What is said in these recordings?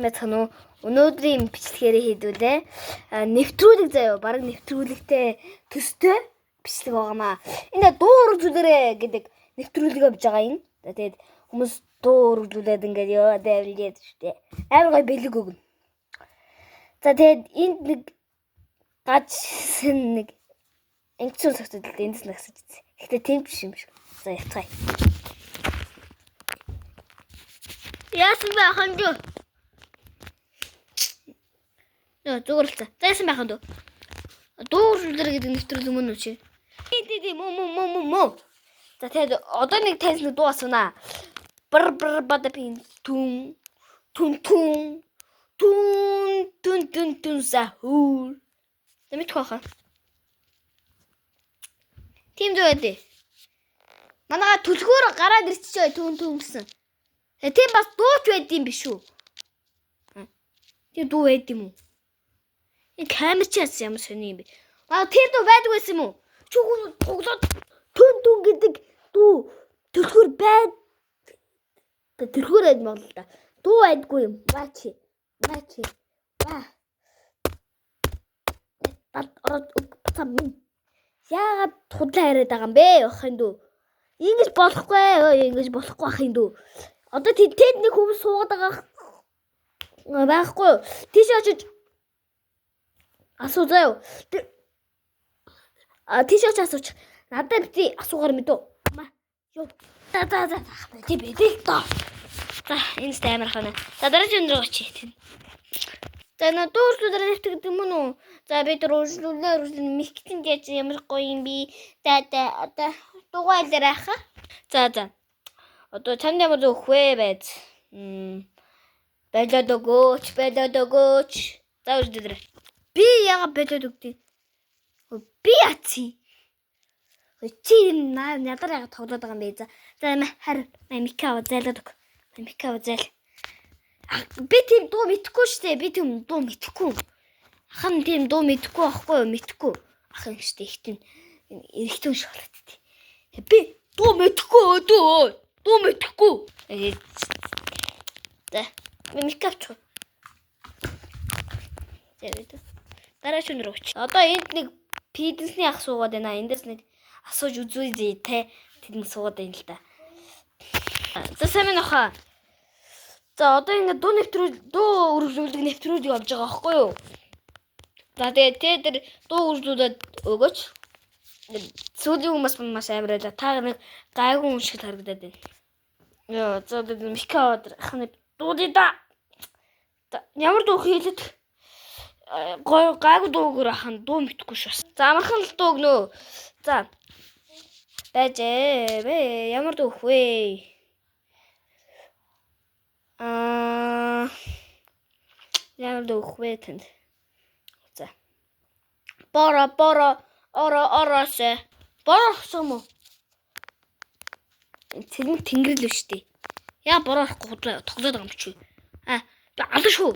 Мэцхан уу? Өнөөдрийн бичлэгээр хийдүүлээ. Нэвтрүүлэг заяа, бараг нэвтрүүлэгтэй төстэй бичлэг байгаамаа. Энэ дуу өргөжүүлээрэ гэдэг нэвтрүүлэг явж байгаа юм. За тэгээд хүмүүс дуу өргөжүүлээд ингээд ёо дайвлээд штэ. Амар гоё бэлэг өгнө. За тэгээд энд нэг гажсэн нэг ингэсэн согтод л эндээс нэгсэж ирсэн. Гэхдээ тийм биш юм шиг. За явцгаая. Яасан бэ ханжуу? Нөө зүгээр л за. За яасан байх вэ? Дуу өргөжүүлээрэ гэдэг нэвтрүүлэг мөн үү чи? Тий тий тий мө мө мө мө мө. За тэгээд одоо нэг таньс нэг дуу асуунаа. Бр бр бадапин түн түн түн түн түн түн түн сахур. За мэдэх байхаа. Тийм дүү байдээ. Манайга түлхүүр гараад ирчихээ түн түн гэсэн. Тийм бас дууч байд юм биш үү? Тийм дуу байд юм уу? Энэ камер чи яасан ямар сони юм бэ? Аа тэр дуу байдаг байсан юм уу? Чи хүн тоглоод түн түн гэдэг дуу түлхүүр байд. Түлхүүр байд мөн л да. Дуу байдгүй юм. Баа чи. Баа чи. Баа. Бат ороод өг бацаа минь. Яагаад худлаа яриад байгаа юм бэ? Ах юм дүү. Ингэж болохгүй. Ой, ингэж болохгүй ах юм дүү. Одоо тэд нэг хүмүүс суугаад байгаа байхгүй юу? Тийш очиж асуу заяа. А тийш очиж асууч. Надад бити асуугаар мэдүү. Ма. Йоо. За за за. Бити бити л доо. За энэ ч амар хана. За дараагийн өндөр очие. За нөө дүүрслүүдээр нэвтэг гэдэг юм уу? За бид өргөжлүүлээ өргөжлүүлээ мэгтэн яаж ямар гоё юм би. За за одоо дугайлаар айха. За за. Одоо чамд ямар зүг вэ байз? Болоод өгөөч, болоод өгөөч. За өргөжлүүлээ. Би яга болоод өгдөө. Би яци. Чи энэ надар яга тоглоод байгаа юм бэ? За за хар микав зайлаад өг. Микав зайл. Би тийм дуу мэдэхгүй штэ. Би тийм дуу мэдэхгүй. Ах нь тийм дуу мэдэхгүй байхгүй юу? Мэдэхгүй. Ах юм штэ ихтэн эрэгтэн шиг болоод тий. Би дуу мэдэхгүй өөдөө. Дуу мэдэхгүй. За би микав ч. За бид. Дараа шөнө рүү оч. Одоо энд нэг пиденсний ах суугаад байна. Эндээс нэг асууж үзье зээ те. Тэдэн суугаад байна л да. За сайн байна хаа. За одоо ингээд дуу нэвтрүүл дуу өргөжлүүлдэг нэвтрүүлэг явж байгаа байхгүй юу? За тэгээд тэ тэр дуу өргөжлүүлээд өгөөч. Сүүлийн хүмүүс маш амар байлаа. Та нэг гайгүй юм шиг харагдаад байна. Йоо за одоо мика ахны дуудъя да. Ямар дуу хийлэд гой гайгүй дуугаар ахын дуу мэдэхгүй ш бас. За амархан л дуу өгнө. За байж ээ. Ямар дуу өгөх вэ? Ямар дуу өгөх вэ танд? За. Боро боро оро ороосэ. Боро орсон юм уу? Цэлмэг тэнгэрэл биш үү? Яа бороо орохгүй худлаа тоглоод байгаа юм чи. А би алан шүү.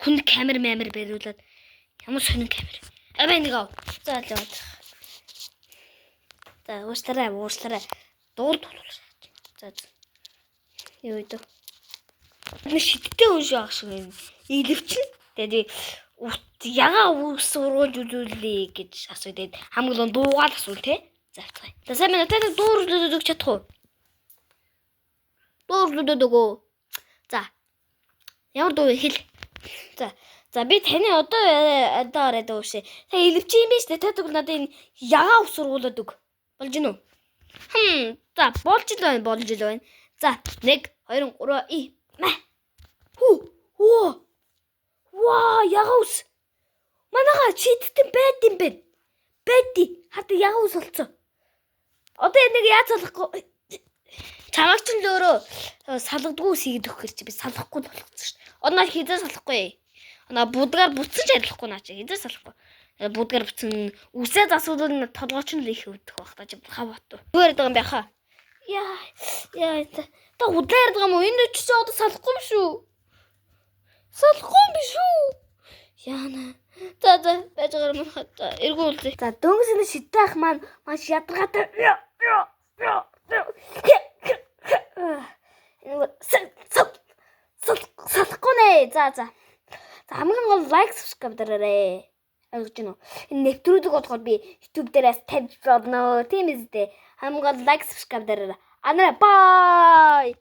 Күн камер мамер бариулаад ямар сонин камер. Абай нэг ав. За л яваад. За уушлаарай уушлаарай. Дуул дуулах. За. Юу вэ? Нэг шидтэй хүн шиг ах шиг юм. Илэвчин. Тэгээд ягаа үс ургуулж үзүүлээ гэж асуу. Тэгээд хамгийн дуугаал асуу те. За авцгаая. За сайн байна. Та дуу өргөжлүүлээд өгч чадах уу? Дуу өргөжлүүлээд өгөө. За. Ямар дуу вэ хэл. За. За би таны одоо одоо орой дуу шээ. Та илэвчин юм биш үү? Та тэгвэл надад энэ ягаа ус ургуулад өг. Болж гинүү? За болж л байна, болж л байна. За 1 2 3 и мэ. Хүү. Оо. Ваа, ягаа ус. Манайха чидтэн байд юм бэ. Байдий. Хата ягаа ус болцсон. Одоо энийг яаж салахгүй? Чамаг ч л өөрөө салгадгүй ус хийгээд өгөх гэж би салахгүй л болгоцсон шүү дээ. Одоо наа хизээ салахгүй. Наа будгаар бүтсэн ч арилахгүй наа чи хизээ салахгүй. Будгаар бүтсэн үсээ засвал толгойч нь л их өвдөх байх та чи хав батуу. Юу яриад байгаа юм бэ хаа? Яа яа та худлаа яриад байгаа юм уу? Энэ чи одоо салахгүй юм шүү. Салахгүй юм биш үү? Яана. За за байж байгаа юм хаа. Эргүү үлзээ. За дөнгөс нь шидэх ах маань маш ядаргаатай. Салахгүй нэ. За за. За, хамгийн гол like, subscribe дараарай. Ойлгож байна уу? Энэ нэвтрүүлэг бодохоор би YouTube дээрээс тавьж болно. Тийм үстэй. Хамгийн гол like, subscribe дараарай. Анараа, bye.